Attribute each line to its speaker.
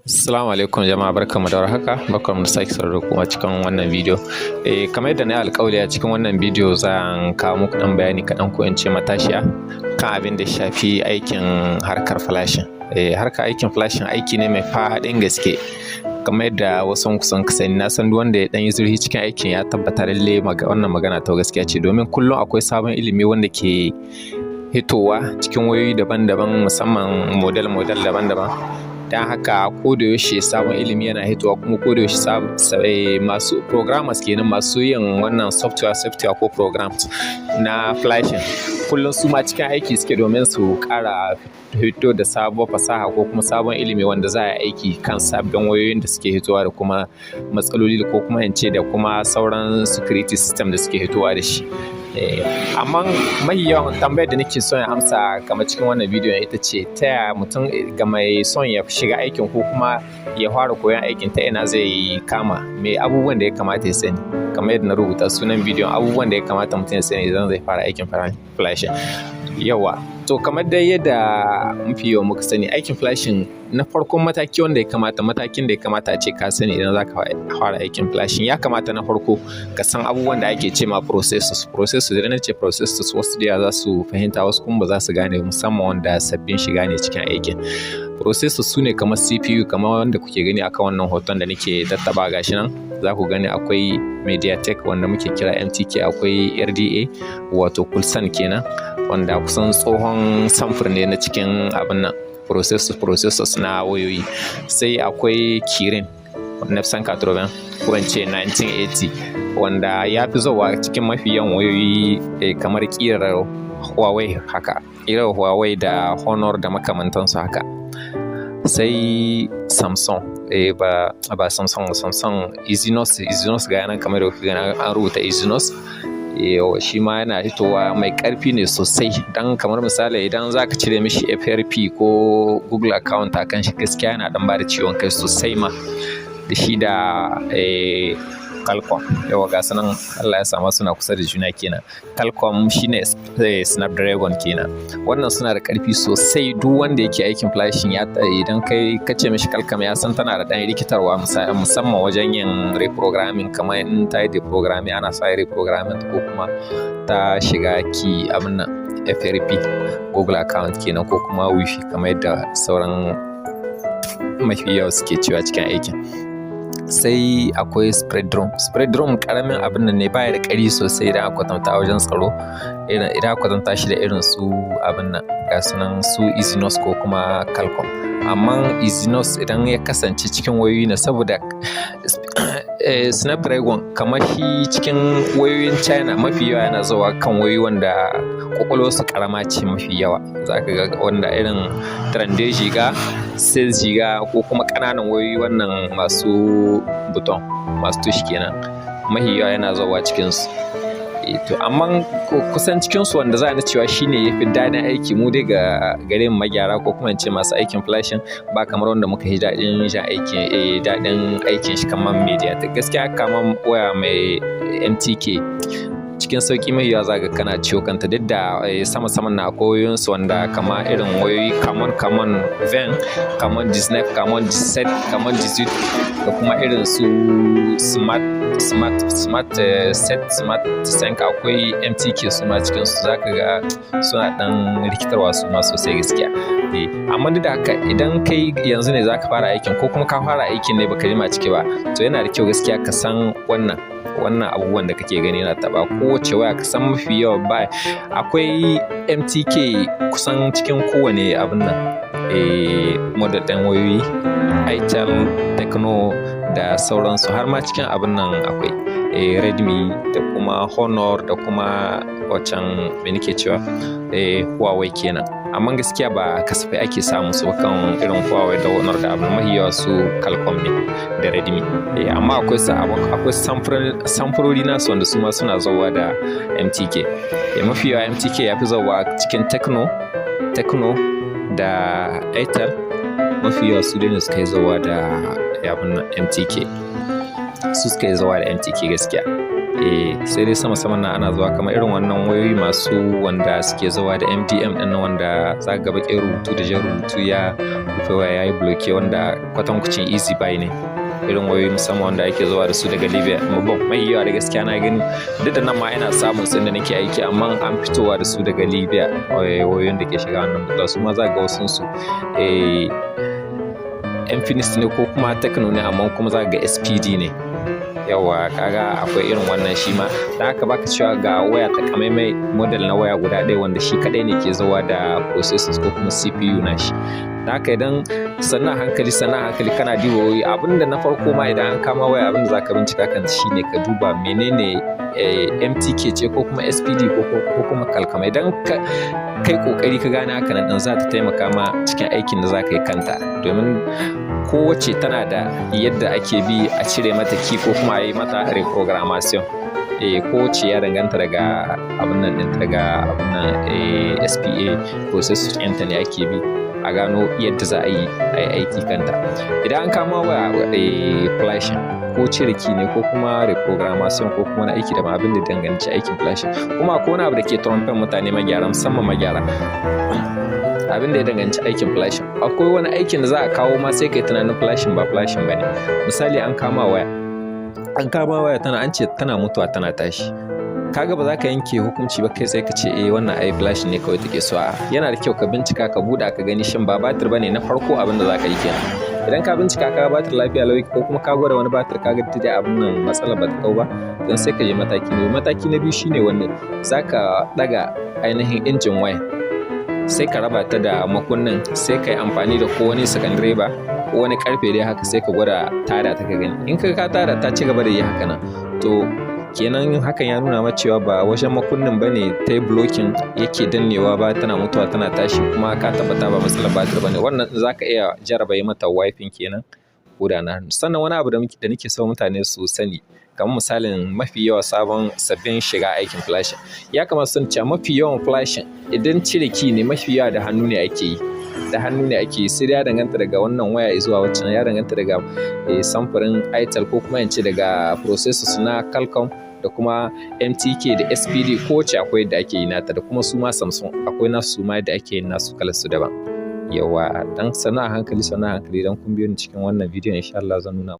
Speaker 1: Assalamu alaikum jama'a, barkanmu da warhaka, barkanmu da sake sauraro kuma cikin wannan bidiyo. Kamar yadda na yi alƙawari, a cikin wannan bidiyo zan kawo muku ɗan bayani kaɗan, ko in ce matashiya, kan abin da shafi aikin harkar flashing. Harkar aikin flashing aiki ne mai faɗin gaske. Kamar yadda wasu sun sani, na san duk wanda ya ɗan yi zurfi cikin aikin ya tabbata lalle wannan magana ta gaskiya ce, domin kullum akwai sabon ilimi wanda ke hitowa cikin wayoyi daban-daban, musamman model-model daban-daban. Don haka ko da yaushe sabon ilimi yana hitowa, kuma ko da yaushe masu programmers kenan, masu yin wannan software ko programs na flashing, kullum su ma cikin aiki suke domin su ƙara hito da sabuwar fasaha ko kuma sabon ilimi wanda za a yi aiki kan sabbin wayoyin da suke hitowa da kuma matsaloli, ko kuma in ce da kuma sauran security system da suke hitowa da shi. Amma mahi yawan tambayar da nake son in amsa kamar cikin wannan bidiyon ita ce: ta yaya mutum, ga mai son ya shiga aikin ko kuma ya fara koyon aikin, ta ina zai kama, me abubuwan da ya kamata ya sani? Kamar yadda na rubuta sunan bidiyon, abubuwan da ya kamata mutum ya sani idan zai fara aikin flashing. Yawwa, to kamar dai yadda mafi yawan muka sani, aikin flashing, na farkon mataki wanda ya kamata, matakin da ya kamata a ce ka sani idan za ka fara aikin flashing, ya kamata na farko ka san abubuwan da ake ce ma processors. Processors, idan na ce processors, wasu da za su fahimta, wasu kuma ba za su gane, musamman wanda sabbin shiga ne cikin aikin. Processors su ne kamar CPU, kamar wanda kuke gani akan wannan hoton da nake tattaba. Gashi nan za ku gani akwai MediaTek wanda muke kira MTK, akwai RDA, wato Coolsun kenan, wanda kusan tsohon samfur ne na cikin abin nan processors na wayoyi. Sai akwai Kirin 980, ko in ce 1980, wanda ya fi zuwa cikin mafi yawan wayoyi kamar ƙirar Huawei haka, ƙirar Huawei da Honor da makamantansu haka. Sai Samsung, ba Samsung, Samsung Exynos. Exynos ga nan, kamar da kuke gani an rubuta Exynos. Shi ma yana hitowa mai ƙarfi ne sosai, dan kamar misali idan zaka cire mishi FRP ko Google account a kan shi, gaskiya yana dan bada ciwon kai sosai ma, da shi da Qualcomm. Yawwa, ga su nan, Allah ya sama suna kusa da juna kenan. Qualcomm shine Snapdragon kenan. Wannan suna da ƙarfi sosai. Duk wanda yake aikin flashing ya, idan kai ka ce mishi Qualcomm, ya san tana da ɗan rikitarwa, musamman wajen yin reprogramming, kamar in ta yi deprogramming, ana sa reprogramming, ko kuma ta shiga ki abin nan FRP, Google account kenan, ko kuma WiFi, kamar yadda sauran mafi yawa suke cewa cikin aikin. Sai akwai Spreadtrum. Spreadtrum karamin abin nan ne, baya da ƙari sosai idan aka kwatanta wajen tsaro, idan aka kwatanta shi da irin su abin nan, ga sunan su Exynos ko kuma Qualcomm. Amma Exynos idan ya kasance cikin wayoyi ne, saboda Snapdragon kamar shi cikin wayoyin China mafi yawa yana zuwa kan wayoyi wanda kwakwalwarsu karama ce. Mafi yawa za ka ga wanda irin 32 giga, 6 giga, ko kuma ƙananan wayoyi wannan masu button, masu touch kenan, mafi yawa yana zuwa cikinsu. To amma kusan cikinsu wanda za ni cewa shine yafi daɗin aiki mu dai ga gare mu magyara, ko kuma in ce masu aikin flashing, ba kamar wanda muka yi daɗin jan aiki, daɗin aikin shi kamar MediaTek. Gaskiya kamar waya mai MTK, cikin sauƙi mai yawa zaka kana ciwo kanta, duk da sama saman na akwai wayoyinsu wanda kama irin wayoyi Camon, Camon 20, Camon 19, Camon 17, Camon 18, da kuma irin su Smart 7, Smart 5, akwai MTK su ma cikin su, zaka ga suna ɗan rikitarwa su ma sosai gaskiya. Amma duk da haka, idan kai yanzu ne zaka fara aikin, ko kuma ka fara aikin ne baka jima ciki ba, to yana da kyau gaskiya ka san wannan abubuwan da kake gani na taɓa. Kowace waya ka san mafi yawa ba akwai MTK kusan cikin kowane abin nan model ɗin wayoyi, Itel, Tecno da sauransu, har ma cikin abin nan akwai Redmi da kuma Honor da kuma wacan, me nake cewa, Huawei kenan. Amma gaskiya ba kasafai ake samun su kan irin Huawei da Honor da abin, mafi yawa su Qualcomm ne da Redmi. Amma akwai samfurori nasu wanda su ma suna zauwa da MTK. Mafi yawa MTK ya fi zauwa cikin Tecno da Itel. Mafi yawa su dai ne suka yi zauwa da abin nan MTK, su suka yi zauwa da MTK gaskiya. Sai dai sama saman nan ana zuwa kamar irin wannan wayoyi masu wanda suke zuwa da MDM ɗin nan, wanda za ka ga baƙin rubutu da jan rubutu ya rufe waya, ya yi blocking, wanda kwatankwacin easy buy ne. Irin wayoyi musamman wanda ake zuwa da su daga Libya, bon, mai yawa da gaskiya na gani, duk da nan ma ina samun su inda nake aiki, amma an fitowa da su daga Libya. Wayoyin da ke shiga wannan buga su ma za ga wasun su Infinix ne ko kuma Tecno ne, amma kuma za ga SPD ne. Yawa, kaga akwai irin wannan shi ma. Da haka baka cewa ga waya takamaimai, model na waya guda ɗaya wanda shi kaɗai ne ke zuwa da processors ko kuma CPU na shi. Da haka idan sannan hankali, sannan hankali kana diba wayoyi, abinda na farko ma idan an kama waya, abinda zaka bincika kan shine ka duba menene, MTK ce ko kuma SPD ko kuma Qualcomm. Idan ka kai kokari ka gane haka nan din, za ta taimaka ma cikin aikin da za ka yi kanta, domin kowace tana da yadda ake bi a cire mata key ko kuma a yi mata reprogrammation. Kowace ya danganta daga abun nan ɗinta, daga abun nan SPA processor ɗinta ne ake bi a gano yadda za a yi a yi aiki kanta. Idan an kama waya flashing ko cire key ne ko kuma reprogrammation ko kuma wani aiki da abin da danganci aikin flashing, kuma akwai wani abu da ke tromper mutane magyara, musamman magyara, abin da ya danganci aikin flashing. Akwai wani aikin da za a kawo ma sai kai tunanin flashing, ba flashing ba ne. Misali, an kama waya tana, an ce tana mutuwa tana tashi. Kaga ba za ka yanke hukunci ba kai sai ka ce, "Eh, wannan ai flashing ne kawai take so." A yana da kyau ka bincika, ka buɗa ka gani shin ba batir bane. Na farko abin da za ka yi kenan. Idan ka bincika ka batir lafiya lau, ko kuma ka gwada wani batir ka ga dai abin nan matsala ba ta kau ba, don sai ka je mataki na biyu. Mataki na biyu shine wanne? Za ka ɗaga ainihin injin waya, sai ka raba ta da makunnin, sai ka yi amfani da ko wani sukundireba ko wani karfe dai haka, sai ka gwada tada ta ka gani. In ka tada ta ci gaba da yi haka nan, to kenan hakan ya nuna ma cewa ba wajen makunnin ba ne ta yi blocking yake dannewa ba tana mutuwa tana tashi, kuma ka tabbata ba matsalar batir ba ne. Wannan za ka iya jaraba yi mata wiping kenan ko da na hannu. Sannan wani abu da nake so mutane su sani, kamar misalin mafi yawa sabon sabbin shiga aikin flashing, ya kamata su cewa mafi yawan flashing, idan cire key ne, mafi yawa da hannu ne ake yi, da hannu ne ake yi. Sai dai ya danganta daga wannan waya zuwa waccan, ya danganta daga samfurin Itel ko kuma in ce daga processors na Qualcomm da kuma MTK da SPD. Kowace akwai yadda ake yi nata, da kuma su ma Samsung akwai nasu su ma yadda ake yin nasu, kalar su daban. Yawa, dan sannan a hankali, sannan a hankali, dan kun biyo ni cikin wannan bidiyon, insha Allah zan nuna.